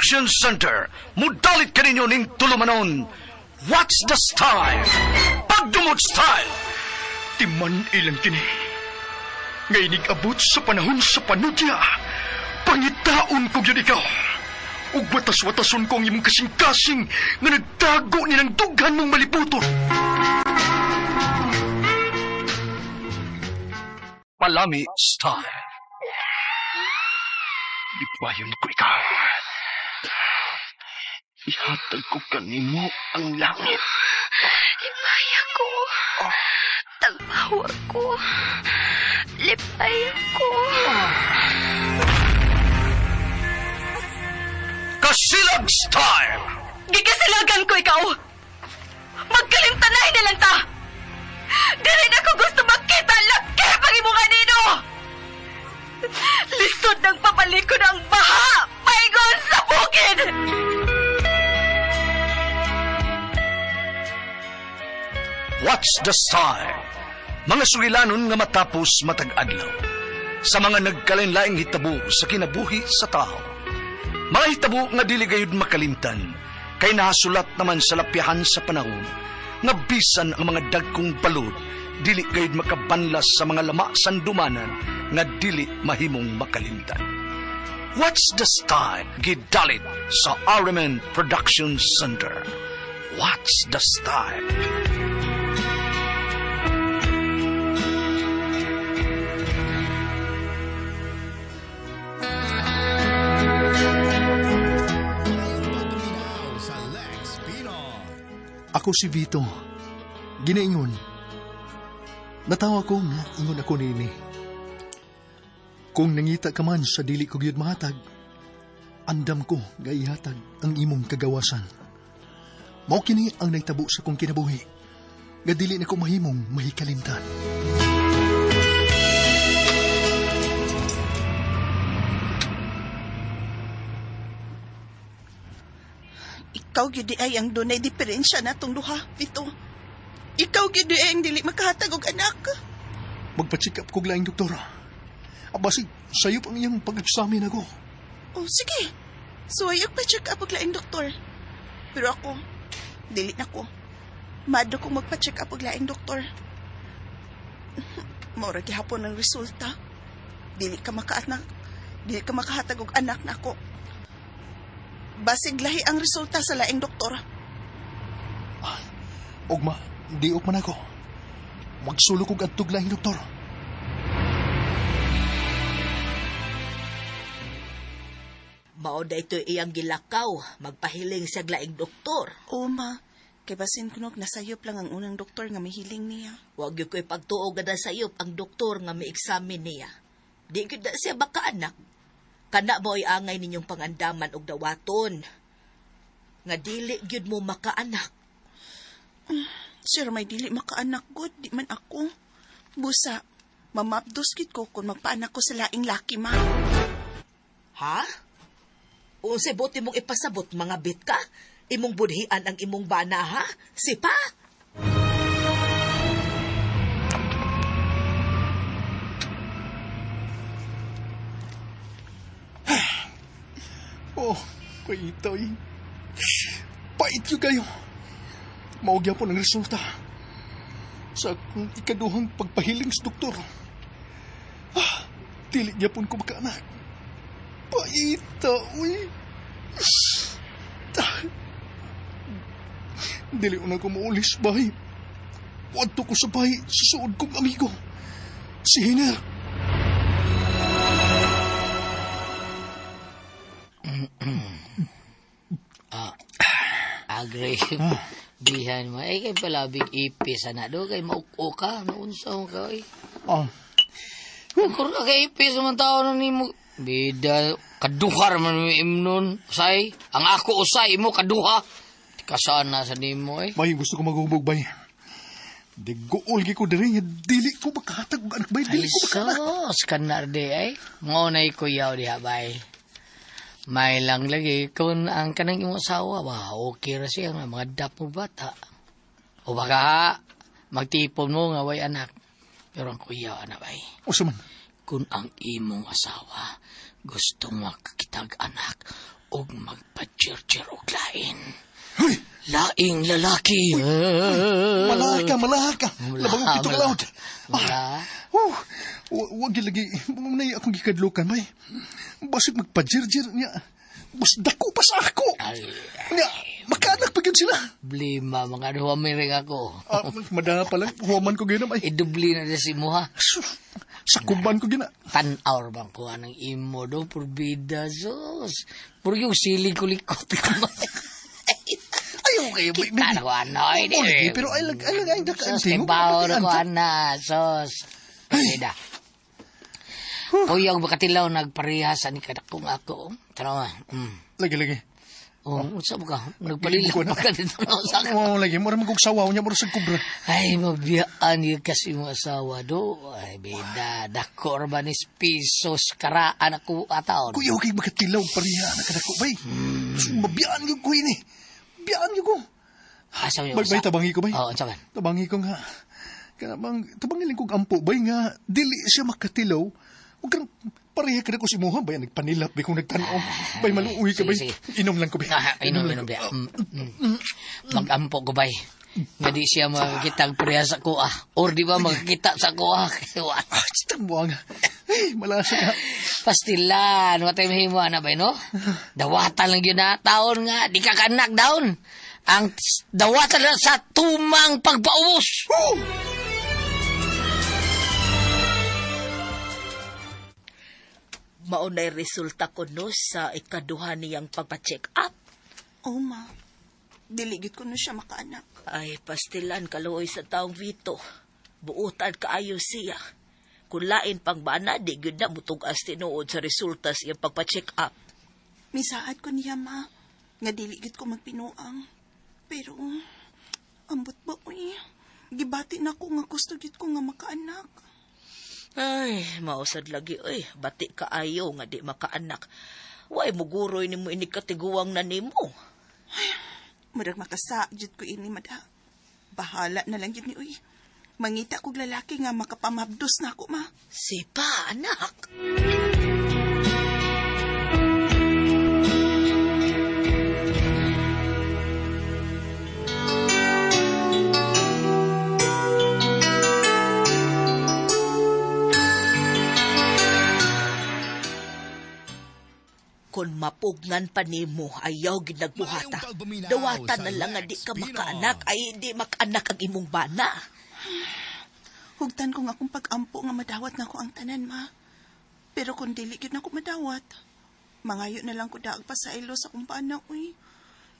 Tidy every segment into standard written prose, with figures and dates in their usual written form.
Production Center, mudalit kaninyo ning tulumanon. What's the style? Pagdumot style! Timan ilang kini. Ngay abot sa panahon sa panudya. Pangitaon ko gyud ikaw. Ug watas-watason ko ang imong kasing-kasing nga nagtago ni ng dughan mong malibuton. Palami style. Lipayon ko ikaw. Ihatag ko kanimo ang langit. Lipay ako. Tagbaw ako. Lipay ako. Kasilag style! Gikasilagan ko ikaw. Magkalimtanay na lang ta. Dili na ko gusto makita laki pang imong anino. Lisod ng papalikod ang baha. Paingon sa bukid. What's the style? Mga sugilanon nga matapos matag adlaw. Sa mga nagkalain-laing hitabo sa kinabuhi sa tao. Mga hitabo nga dili gayud makalimtan, kay nahasulat naman sa lapyahan sa panahon, nga bisan ang mga dagkong balod, dili gayud makabanlas sa mga lama sandumanan nga dili mahimong makalimtan. What's the style? Gidalit sa RMN Production Center. What's the style? Ako si Vito. Ginaingon. Natawa ko nga ingon ako niini. Kung nangita ka man sa dili ko gyud mahatag, andam ko nga ihatag ang imong kagawasan. Mao kini ang nahitabo sa kong kinabuhi, nga dili na ko mahimong mahikalimtan. Ikaw gyud ay ang dunay diferensya natong duha, Vito. Ikaw gyud ay ang dili makahatag og anak. Magpa-check up kog laing doktor. Abasig, sayop ang iyang pag-examine ako. Oh, sige. Suway og pa-check up og laing doktor. Pero ako, dili na ko. Mado kong magpa-check up og laing doktor. Maura gihapon ang resulta. Dili ka makaanak. Dili ka makahatag og anak nako. Basig lahi ang resulta sa laing doktor. Ugma, di man ako. Magsulok og adtog laing doktor. Mao da ito iyang gilakaw, magpahiling sa laing doktor. Oo, ma. Kay basin kunog nasayop lang ang unang doktor nga mihiling niya. Huwag yun ko'y pagtuog na sayop ang doktor nga mi-examine niya. Di gyud na siya baka anak. Kana mo ay angay ninyong pangandaman og dawaton. Nga dili gyud mo makaanak. Sir, may dili makaanak god, di man ako. Busa, mamapdos gid ko kung magpaanak ko sa laing laki, ma. Ha? Unsay buti mong ipasabot mga bit ka? Imong budhian ang imong bana, ha? Sipa? Oh, paitoy. Pait yun kayo. Maugya po ng resulta. Sa akong ikaduhang pagpahiling sa doktor. Ah, dili niya po ko makaanak. Paita, uy. Ah, dili na ko maulis, bay. Wadto ko sa bahay sa suod kong amigo. Si Hiner. Agree. Gihan mo. Ay, kay palabig ipis, ana. Do, kay mauko ka. Naunsa mo ka, ay. Ah, Kur ka kay ipis man tao na nimo. Bida, kaduhar man mo imnon. Usay. Ang ako usay, imo kaduha. Kasaan na sa nimo, eh. Bay, gusto ko maghubog, bay. Di gool gi ko diri nga dili ko makahatag og anak, bay. Ay, Dili ko makaanak. sus, kanar di, ay. Mo na ikuyaw diha, bay. May lang lagi kung ang kanang imong asawa ba, okay ra siya nga mga dap mo bata. O baka magtipon mo nga way anak. Pero ang kuya anak bay, Usa man. kung ang imong asawa gusto makakitag anak, Og magpa-chir-chir og lain. Huy! Laing lalaki. Malaka, malaka. Labang og pitong loud. Wala. Oh, wag gyud lagi. Munay akong gikadlukan bay. Basig magpajirjir niya. Bas dako pa sa ako. Ay, Nya, makaanak pa gyud sila. blima, mga duha miring ako. Ah, madala pa lang, huwaman ko gyud ay. Idubli na din si Muha. Sus, sakuban ko gina. Tan-hour bang kuha ng imo do, purbida, sus. Puro yung siling kulikot. Ayaw kayo, bay. Kita na ko ano. Oo, lagi, pero ay lag, ay lag, ay lag, Sus, tibaw na ko ana, sus. Purbida. Kuyog makatilaw nagparehas ani kadakong ako. Tanawa. Lagi, lagi. Oh, unsa ba ka? Nagpalila Ko na. pa ka dito na sa Oo, lagi. Mura magog sawaw niya, mura sa kubra. Ay, mabiyaan yun kasi mo asawa do. Ay, bida, dako ra ba ni pisos karaan ako ataon. Kuya, okay, makatilaw pareha na kadako, bay. Sus, mabiyaan yun ko ini. Biyaan yun ko. Asa mo Bay, bay, tabangi ko, bay. Oo, unsa man? Tabangi ko nga. Kanabang, tabangi lang kong ampo, bay nga. Dili siya makatilaw. Huwag kang pareha ka na ko si Moha, bay. Nagpanilap, bay, kung nagtanaw. Bay, maluuwi ka, Sige, bay. sige. Inom lang ko, bay. Ah, inom, lang inom, ko. biya. Mag-ampo ko, bay. Nga di siya makakita ang pareha sa kuha. Or di ba makakita sa kuha? Ah, titang buwang. Ay, malasa ka. Pastilan, watay mahimo na bay, no? Dawatan lang yun na taon nga, di ka kanak daon. Ang dawatan lang sa tumang pagpaubos. Maunay resulta ko no sa ikaduha niyang pagpa-check up. Oh, ma. Dili gyud ko na siya makaanak. Ay, pastilan kaluoy sa taong Vito. Buutan kaayo siya. Kung lain pang bana, di gyud na mutugas tinuod sa resulta sa iyang pagpa-check up. Misaad ko niya, ma. Nga dili gyud ko magpinuang. Pero, ambot ba, uy. Gibati na ko nga gusto gyud ko nga makaanak. Ay, mausad lagi, oy. Bati kaayo nga di makaanak. Way, muguroy nimo inig katiguang na nimo. Murag makasa jud ko ini, mada. Bahala na lang jud ni, uy. Mangita kog lalaki nga makapamabdos na ako, ma. Sipa, anak. Kung mapugnan pa nimo, ayaw gid nagbuhata. Maayong pagpaminaw Dawatan sa na lang nga di Lex ka Pino. makaanak, ay di makaanak ang imong bana. Hugtan ko nga akong pag-ampo nga madawat na ko ang tanan, ma. Pero kung dili gyud na ko madawat, mangayo na lang ko daag pa sa ilo sa akong bana, uy.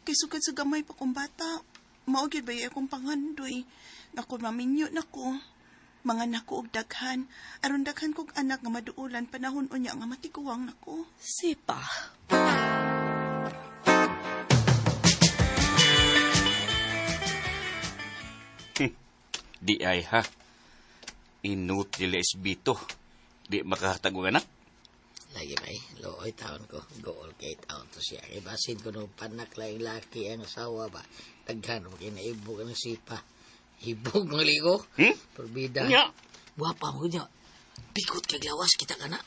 Kay sugad sa gamay pa kong bata, mao gyud ba akong pangandoy. Nga kung maminyo na ko, mga nako og daghan, aron daghan kog anak nga maduulan panahon unya nga matiguang nako. Sipa. Di ay ha. Inutil SB to. Di makahatag og anak. Lagi bay, looy taon ko, gool kay taon to siya. Kay basin ko nung panak laing laki ang asawa ba. Daghan mo kinaibog ang sipa. Hibog mga ligo. Hmm? Perbida. Nya. Wapa mo niya. Pikot kay lawas kita kana.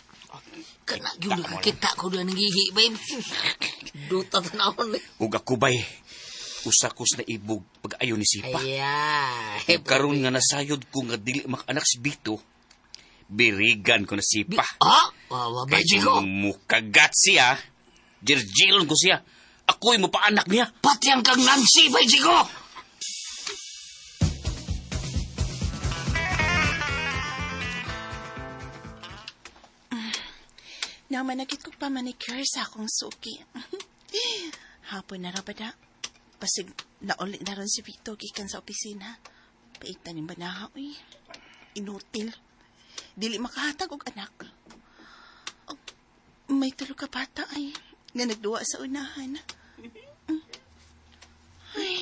Kana gyud nakakita ko doon nanggihi bay. Duta tanawon ni. Ug ako bay. Usa ko sa naibog pag ayo ni Sipa. Aya. Ug karon nga nasayod ko nga dili makaanak si Bito. Birigan ko na Sipa. Ah, wa Kay bay Chico. kung mukagat siya, jirjilon ko siya. Ako'y mapaanak niya. Pati ang kang Nancy bay Chico. Namanagit ko pa manicure sa akong suki. Hapon na ra ba da? Pasig nauli na ron si Vito gikan sa opisina. Paitan ni banaha, uy. Inutil. Dili makahatag og anak. Oh, may tulo ka bata ay nga nagduwa sa unahan. Mm. Ay,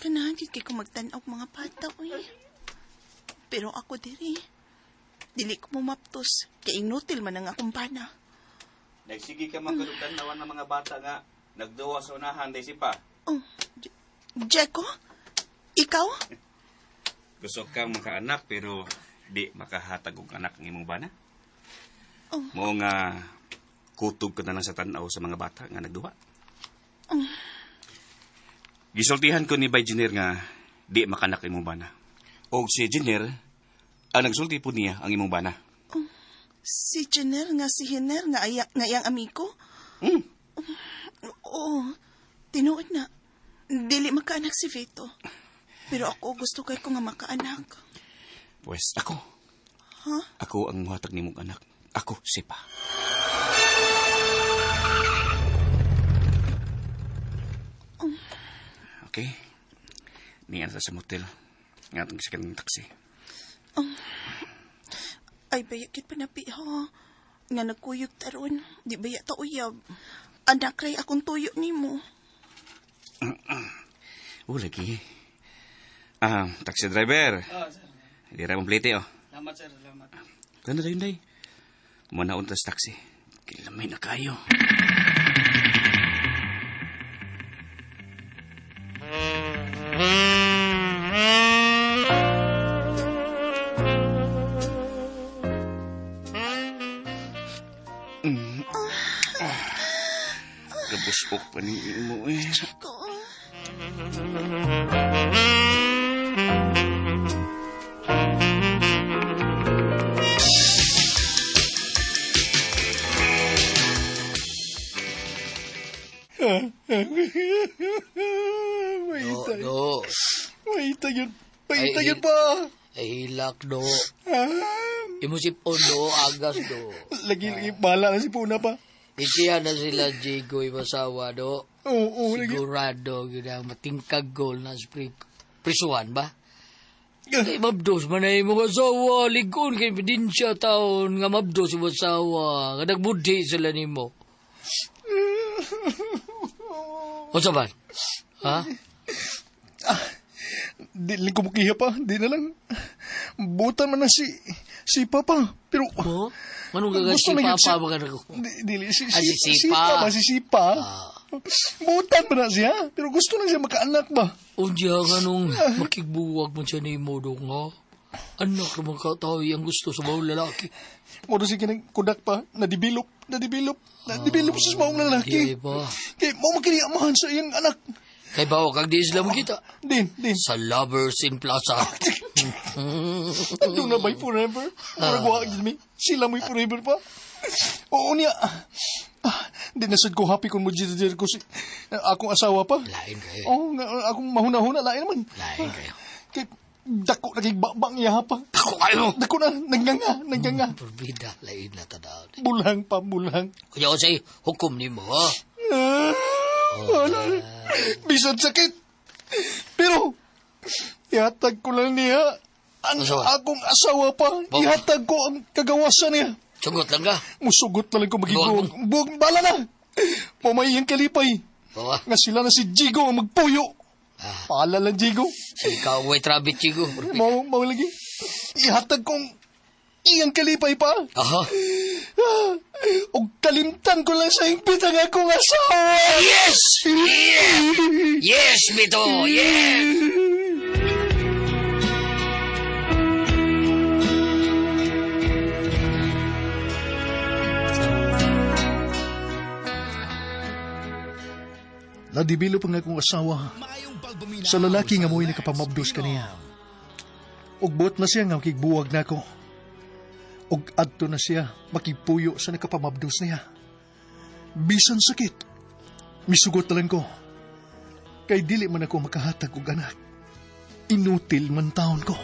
kanahan gid kay ko magtan-aw og mga bata, uy. Pero ako diri, dili ko mumaptos kay inutil man ang akong bana. Nagsige ka man nawan ng mga bata nga nagduwa sa unahan day Sipa. Oh, Jeko? Ikaw? Gusto kang makaanak pero di makahatag og anak ang imong bana. Oh. Mo nga Kutob ka na lang sa tanaw sa mga bata nga nagduha. Gisultihan ko ni Bay Jenner nga di makanak imong bana. Og si Jenner, ang nagsulti po niya ang imong bana. Si Jenner nga si Hiner nga aya, nga iyang amigo. Oo, tinuod na. Dili makaanak si Vito. Pero ako gusto kay ko nga makaanak. Pues ako. Ha? Ako ang muhatag nimong anak. Ako, sipa. Okay. Niyan sa motel. Nga itong sa kanyang taxi. Ay, bayakit pa na ha. Nga nagkuyog taron. Di baya ta uyab. Anak ray akong tuyo nimo. Oh, lagi. Ah, taxi driver. Oh, sir. Di ra mong plite, oh. Salamat, sir. Salamat. Ganda tayo, day. Manaon tas taxi. Kilamay na kayo. Kabusok pa ni mo eh. Chico. Do, do. Mahita yun. Mahita Ay, yun pa. Ay, hilak, do. Imo si Pondo, agas, do. Lagi, lagi, bahala na si Puna pa. Ikiya na sila, Jigo, imasawa, do. Oo, oo, lagi. Sigurado, yun ang matingkag goal na prisuan ba? Ay, mabdos man ay mga asawa, ligon kay ebidensya taon nga mabdos yung asawa, nga nagbudhi sila nimo. Unsa ba? Ha? Di lang kumukiha pa, di na lang. Butan man na si Papa. Pero, Oh? Anong gagas Gusto si na yun Papa si- mga nako? Di, dili, si, Ah, si si, Sipa. Sipa ba, si Sipa. Butan man na siya, pero gusto lang siya makaanak ba? Unya nga nung makigbuwag mo siya ni mo dong, ha? Anak naman ka tayo ang gusto sa mga lalaki. Moro si kinang kudak pa, na-develop, na-develop, na-develop sa maong lalaki. Di ba? Kay mo makiniamahan sa iyang anak. Kay bawa kag di sila makita. Din, din. Sa Lovers in Plaza. Ando na ba'y forever? Murag wa gyud mi. Sila mo'y forever pa. Oo niya. Ah, di na sad ko happy kung mo ko si akong asawa pa. Lain kayo. Oo, nga, akong mahuna-huna, lain naman. Lain kayo. Kay, dako na kay babang iya pa. Ako kayo! Dako na, nagnganga, nagnganga. Purbida, lain na tanaw. Bulhang pa, bulhang. Kaya ko sa'yo, hukom ni mo, ha? Ah, wala. Bisan sakit. Pero, ihatag ko lang niya ang Asawa? akong asawa pa. Ba- Ihatag ko ang kagawasan niya. Sugot lang ka. Musugot na lang ko magigbuwag. Buwag, bala na. Pumay ang kalipay. Bawa. Nga sila na si Jigo ang magpuyo. Ah. Paala lang, Jigo. Ikaw, way trabit, Chigo. Mao, mao lagi. Ihatag kong iyang kalipay pa. Aha. Ah, og kalimtan ko lang sa hingpit ang akong asawa. Yes! Yes, Bito! Yes! Nadibilo pa nga akong asawa sa lalaki nga mo'y nakapamabdos kaniya. Ug buot na siya nga makigbuwag na ako. Ug adto na siya makigpuyo sa nakapamabdos niya. Bisan sakit, misugot na lang ko. Kay dili man ako makahatag og anak. Inutil man taon ko.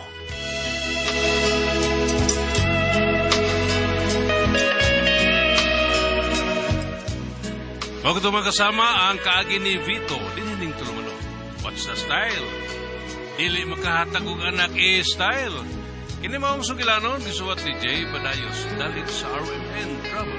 Mao kato mga kasama ang kaagi ni Vito dinining tulumanon. What's the style? Dili makahatag og anak e style. Kini maong sugilanon gisuwat ni Jay Badayos dalit sa RMN Drama.